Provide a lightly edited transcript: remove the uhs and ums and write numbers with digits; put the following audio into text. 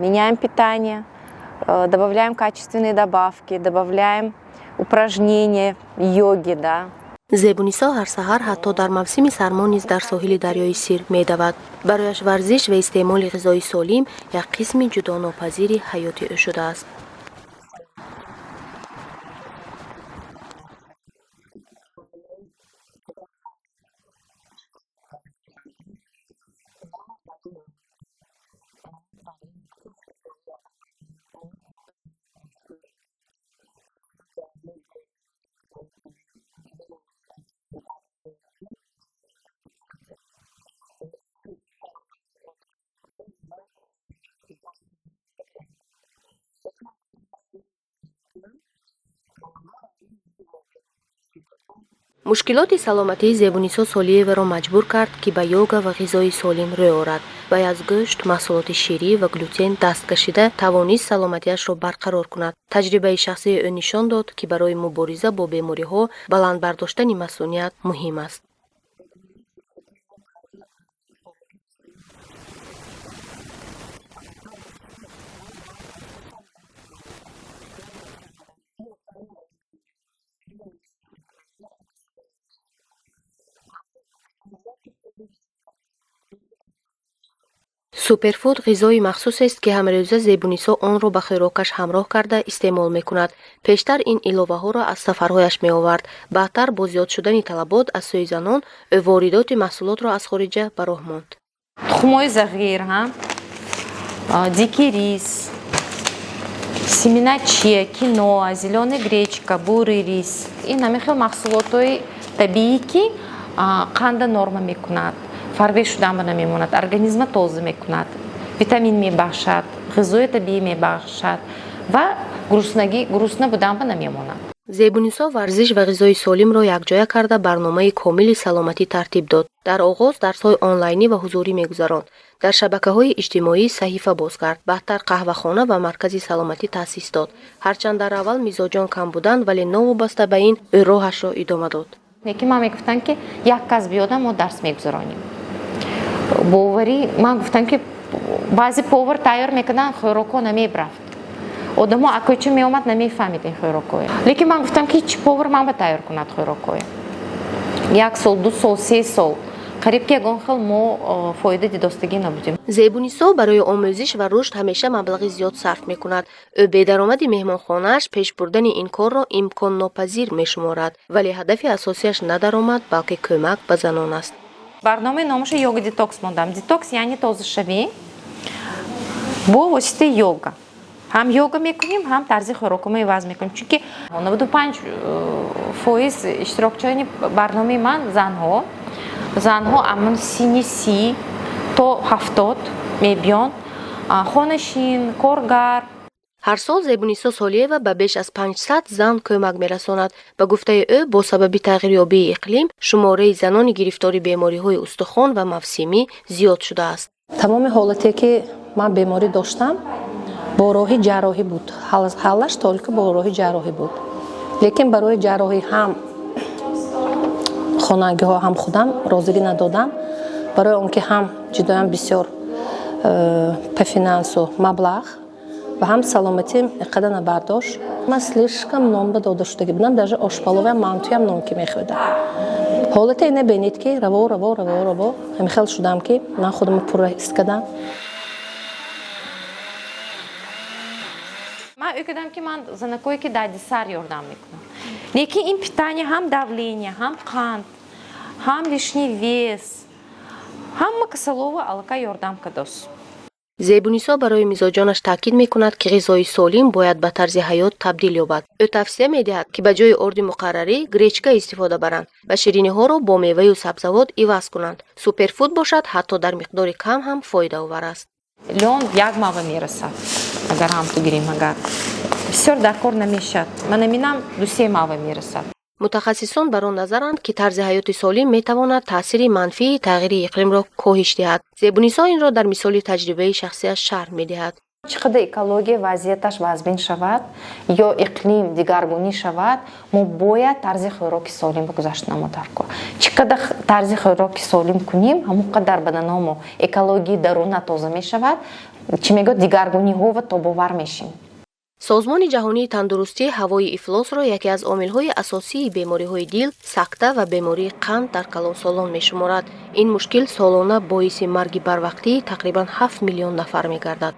Меняем питание, добавляем качественные добавки, добавляем упражнения йоги, да. Зебунисо ҳар саҳар, ҳатто дар мавсими сармо низ, дар соҳили дарёи Сир медавад. Барояш варзиш ва истеъмоли ғизои солим як қисми ҷудонопазири ҳаёти ӯ шудааст. Мушкилоти саломатии Зебунисо Солиеваро маҷбур кард, ки ба йога ва ғизои солим рӯ орад. Вай аз гӯшт, маҳсулоти ширӣ ва глютен даст кашида тавонист саломатиашро барқарор кунад. Таҷрибаи шахсии ӯ нишон дод, ки барои мубориза бо бемориҳо баланд бардоштани масуният муҳим аст. Суперфуд ғизои махсусест, ки ҳамарӯза Зебунисо онро ба хӯрокаш ҳамроҳ карда истеъмол мекунад. Пештар ин иловаҳоро аз сафарҳояш меовард. Баъдтар, бо зиёд шудани талабот аз сӯи занон, ӯ воридоти маҳсулотро аз хориҷа ба роҳ монд. Тухмои зағир, дикий рис, семена чия, киноа, зелёная гречка, бурый рис. Ин ҳамин хел маҳсулотҳои табиӣ, ки қанда норма мекунад, фарбе шуданба намемонад, организма тоза мекунад, витамин мебахшад, ғизои табиӣ мебахшад ва гуруснагӣ, гурусна буданба намемонад. Зебунисо варзиш ва ғизои солимро якҷоя карда, барномаи комили саломатӣ тартиб дод. Дар оғоз дарсҳои онлайнӣ ва ҳузурӣ мегузаронд. Дар шабакаҳои иҷтимоӣ саҳифа боз кард. Баъдтар қаҳвахона ва маркази саломатӣ таъсис дод. Ҳарчанд дар аввал мизоҷон кам буданд, вале новобаста ба ин, ӯ роҳашро идома дод. Лекин ман мегуфтам, ки як кас биёда, мо дарс мегузаронем. Боварӣ, ман гуфтам, ки баъзе повар тайёр мекарданд, хӯрокҳо намебрафт. Одамо акӯча меомад, намефаҳмид ин хӯрокҳое. Лекин ман гуфтам, ки ҳеҷ повар ман ба тайёр кунад хӯрокҳое. Як сол, 2 сол, 3 сол қариб ки ягон хел мо фоида дидостагӣ набудем. Зебунисо барои омӯзиш ва рушд ҳамеша маблағи зиёд сарф мекунад. Ӯ бедаромади меҳмонхонааш пеш бурдани ин корро имконнопазир мешуморад, вале ҳадафи асосиаш на даромад, балки кӯмак ба занон аст. Барномаи номаша йога детокс мондам. Детокс яъне тозашавӣ бо воситаи йога. Ҳам йога мекунем, ҳам тарзи хӯрокҳомо иваз мекунем, чунки 95% иштирокчиёни барномаи ман занҳо. Занҳо амн синни 30 то 70 мебиён, хонашин, коргар. Ҳар сол Зебунисо Солиева ба беш аз 500 зан кӯмак мерасонад. Ба гуфтаи ӯ, бо сабаби тағйирёбии иқлим шумораи занони гирифтори бемориҳои устухон ва мавсимӣ зиёд шудааст. Тамоми ҳолате, ки ман беморӣ доштам, бо роҳи ҷарроҳӣ буд. Ҳаллаш только бо роҳи ҷарроҳӣ буд, лекин барои ҷарроҳӣ ҳам хонагиҳо, ҳам худам розигӣ надодам, барои он ки ҳам ҷудоям бисёр по финансу маблағ ва ҳам саломатиам иқадар набардошт. Ман слишком нонба дода шудагӣ будам, даже ошпаловиам, мантуям нон ки мехӯрдам. Ҳолате ина бинед, ки раво, раво, раво, раво ҳамихел шудам, ки ман худамро пурра ҳис кардам. Ман ӯ кардам, ки ман занакое, ки дардисар, ёрдам мекунам, лекин ин питание ҳам давление, ҳам қанд, ҳам лишний вес, ҳама касалова аллакай ёрдам кардост. Зебунисо барои мизоҷонаш таъкид мекунад, ки ғизои солим бояд ба тарзи ҳаёт табдил ёбад. Ӯ тавсия медиҳад, ки ба ҷои орди муқаррарӣ гречка истифода баранд ва шириниҳоро бо меваю сабзавот иваз кунанд. Суперфуд бошад, ҳатто дар миқдори кам ҳам фоидаовар аст. Лён як мава мерасад, агар ҳамту гирем, агар бисёр дар кор намешавад, манаминам дусе мава мерасад. Мутахассисон бар он назаранд, ки тарзи ҳаёти солим метавонад таъсири манфии тағйири иқлимро коҳиш диҳад. Зебунисо инро дар мисоли таҷрибаи шахсиаш шарҳ медиҳад. Чӣ қадар экология вазъияташ вазбин шавад ё иқлим дигаргунӣ шавад, мо бояд тарзи хӯроки солим гузаштанамо дар кор. Чӣ қадар тарзи хӯроки солим кунем, ҳамон қадар баданомо экологияи даруна тоза мешавад. Чӣ мегӯяд, дигаргуниҳо тобовар мешем. Созмони ҷаҳонии тандурустӣ ҳавои ифлосро яке аз омилҳои асосии бемориҳои дил, сакта ва бемории қанд дар калонсолон мешуморад. Ин мушкил солона боиси марги барвақтии тақрибан 7 миллион нафар мегардад.